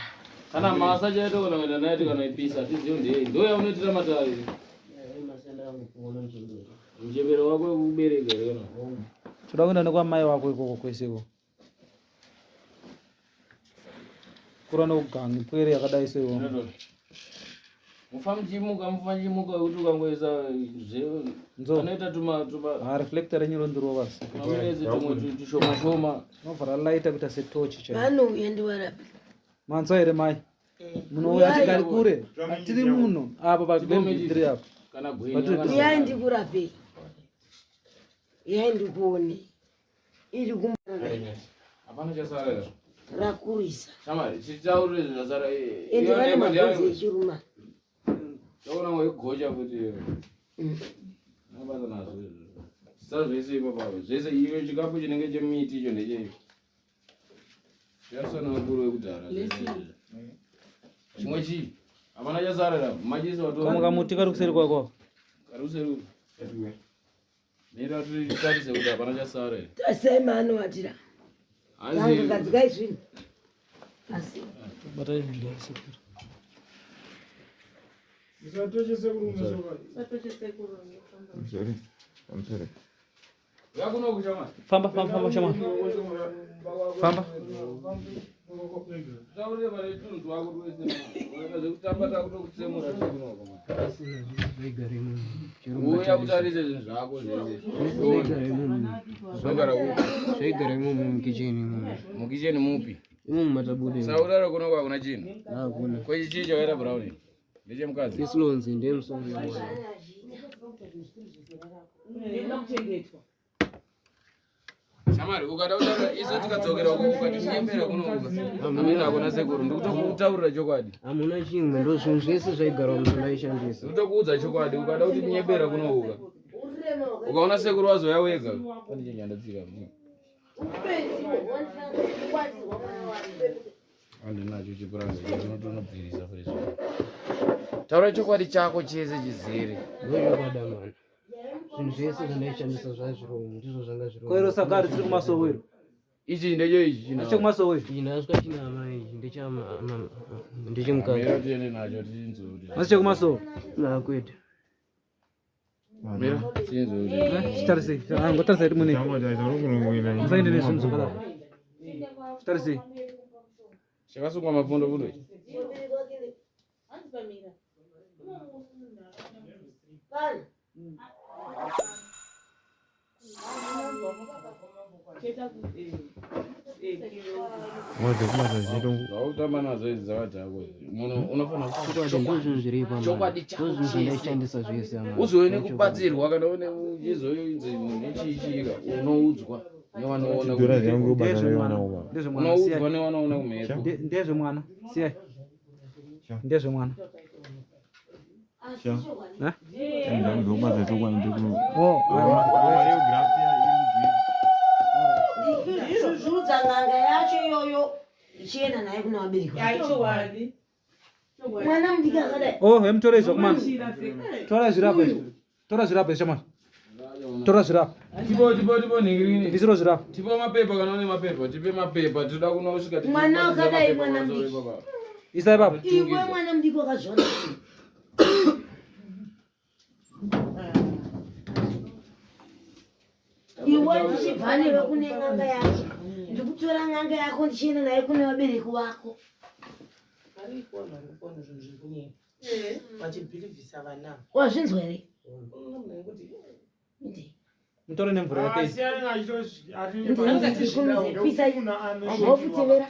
Kana masa chaito kana kuenda nayo tikanoipisa tizive ndei. Ndo yaunoitira matare. Muchembere wako wekubereka here kana? Toda kuenda nekwamai wako ikoko kwese ikoko. Kura nokuganga pwere yakadai seiwo. Mufamuchimuka mufamuchimuka wekuti ukangoisa zve Nzo. anoita tuma tuma Ah, reflector renyu rondirova basi. maminetsi tumwe tushoma shoma. Unobva ralaita kuita setochi chaiyo. Vanouya ndiwarape. Manzwa here mai? Munouya tigari kure. Tiri muno apa pa Glen 3 apa. Kana gwenya Patiri kana Uyai ndikurapei, uyai ndikuone. Iri gumbo Hapana chasara here. rakurisa, Shamari, chitaurire zvinhu zvasara. ende vane mabvunzi echiruma. Taona weigocha kuti unobata nazvo izvo. Sasa zvese ipapapo zvese iyo chikapu chinenge chemiti icho ndechei. Chasana vakuru vekudhara. Chimwe chii? Hapana chasara here. Machisi watora. Kamwe kamuti kari kuseri kwako. Kari kuseri. Mira titarise kuti hapana chasara here. Tasai maanovatira Hanzi tangu gadzikai zvinhu asi Batai ndasukira. Usatoche sekuru unosoka. I'm sorry. I'm sorry. uya kuno kushamari. Famba famba famba shamwari. Famba. Taurire pane tunhu twako twese. Ukaita zvekutamba takutokutsemura tiri kunoko. Uya kutarise zvinhu zvako zvese. Zvinogara kupi? Zvaigara imomo mukicheni imomo. Mukicheni mupi? Imomo matabure. Sauraro kuno hakuna chinhu. Hakuna. Kwechi chii chakaita brown? Ndechemukadzi. Isilonzi ndeyemusoro yemwana. Shamari ukada kutaura isu tikadzokera uko ukatinyembera kuno uko. Amina hakuna sekuru ndikutokutaurira chokwadi. Hamuna chimwe ndo zvinhu zvese zvaigara musandaishandisa. Ndikutokuudza chokwadi ukada kuti nyembera kuno uka. Ukaona sekuru wazouya wega. Pane chinhu chandatsika. Andinacho chipuranga chinotonobvirisa fresh. Taura chokwadi chako chese chizere. Ndochokwadi amana. Zvinhu zvese zvandaishandisa zvazviro ndizvo zvanga zviro. Koero saka risiri kumasowe iro. Ichi ndecho ichi chino. Ndechekumasowe. Ichi nhaswa china amai ichi ndechama ndechemukadzi. Mira tiende nacho tinzwe kuti. Asi chekumasowe. Na kwete. Mira tinzwe kuti. Chitarisei. Ah, ngotarisai timune. Musaende nezvinhu zvakadaro. Chitarisei. Chakasungwa mapfundo fundo ichi. Zvautamba nazvo idzi dzakadhakwa idzi. Munhu unofanira Chokwadi ndo zvinhu zviri ipa Chokwadi chako Ndo zvinhu chese. zvandaishandisa zvese amana. Uzoone kubatsirwa kana une uchizoinzi munhu chiichika unoudzwa nevanoona Chidhura zvangu basa Ndezvemwana. revana uva. Ndezvemwana. unoudzwa Siyai. nevanoona kumhepo. Ndezvemwana. Siyai. Ndezvemwana. Eh? Ndobasa chokwadi ndikuno. Oh, aiwa. Ndikuzvuzvudza n'anga yacho iyoyo ichienda naye kuna vabereki vake. Chokwadi. Mwana mudiki akadai Oh, hemutore izvo kumana. Tora zvirapo izvi. Tora zvirapo izvi shamwari. Tora zvirapo. Tipo tipo tipo nhingirini. Ndisiro zvirapo. Tipo mapepa kana une mapepa tipe mapepa tinoda kunosvika tichi- Mwana wakadai, mapepa mwana pamusoro mudiki. ipapa. Isai ipapo. Iwe mwana mudiki wakazviona sei? Iwe ndichibva newe kune n'anga yako, ndikutora n'anga yako ndichienda naye kune vabereki vako. Variko vanhu vari kuona zvinhu zviri kunyepa. Vachibhilivhisa vana. Wazvinzwa here? Unoona munhu angoti, Mutore nemvura yake. iyi. Asiyana nacho Wofutevera.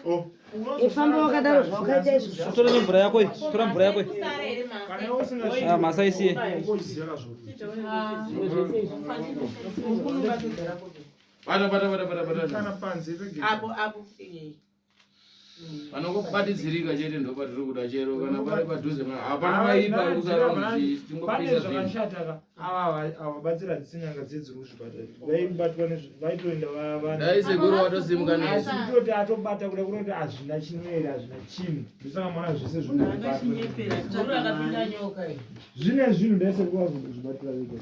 Ifamba wakadaro zvawakaita izvozvo. Tore nemvura yako iyi. Tora mvura yako iyi. Ah, masa isiye. Bata bata bata bata bata. Kana panze pegedhi. Apo apo. eh. Panongobatidzirika chete ndopatiri kuda chero kana pari padhuze hapana maipa ari kusara Pane tingopisa zvinhu. zvakashata ka ava avabatsira dzisin'anga dzedziri kuzvipatara vaibatwa vaitoenda Dai sekuru watosimuka nesu. asi kutoti atobata kuda kuroti hazvina chinoera hazvina chinhu ndosaka maona zvese Zuru akapinda nyoka iyi. zvine zvinhu dai sekuru vazozvibatira vega.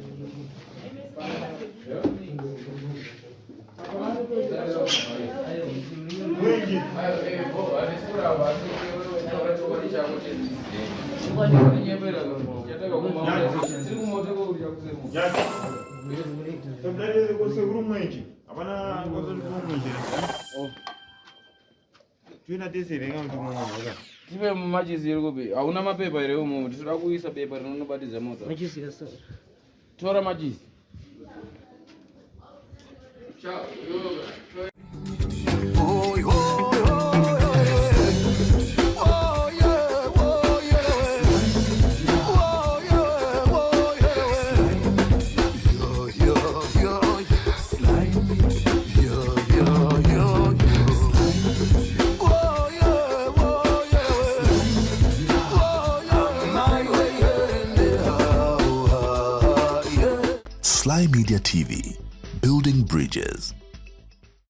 Sekuru mwenje hapana mwenje tuina tese here kana kuti mumwe munhu Tipe machisi iri kupi? Hauna mapepa here umu? Tinoda kuisa bepa rinonobatidza moto. Machisi kasara. Tora machisi. Sly Media TV, building bridges.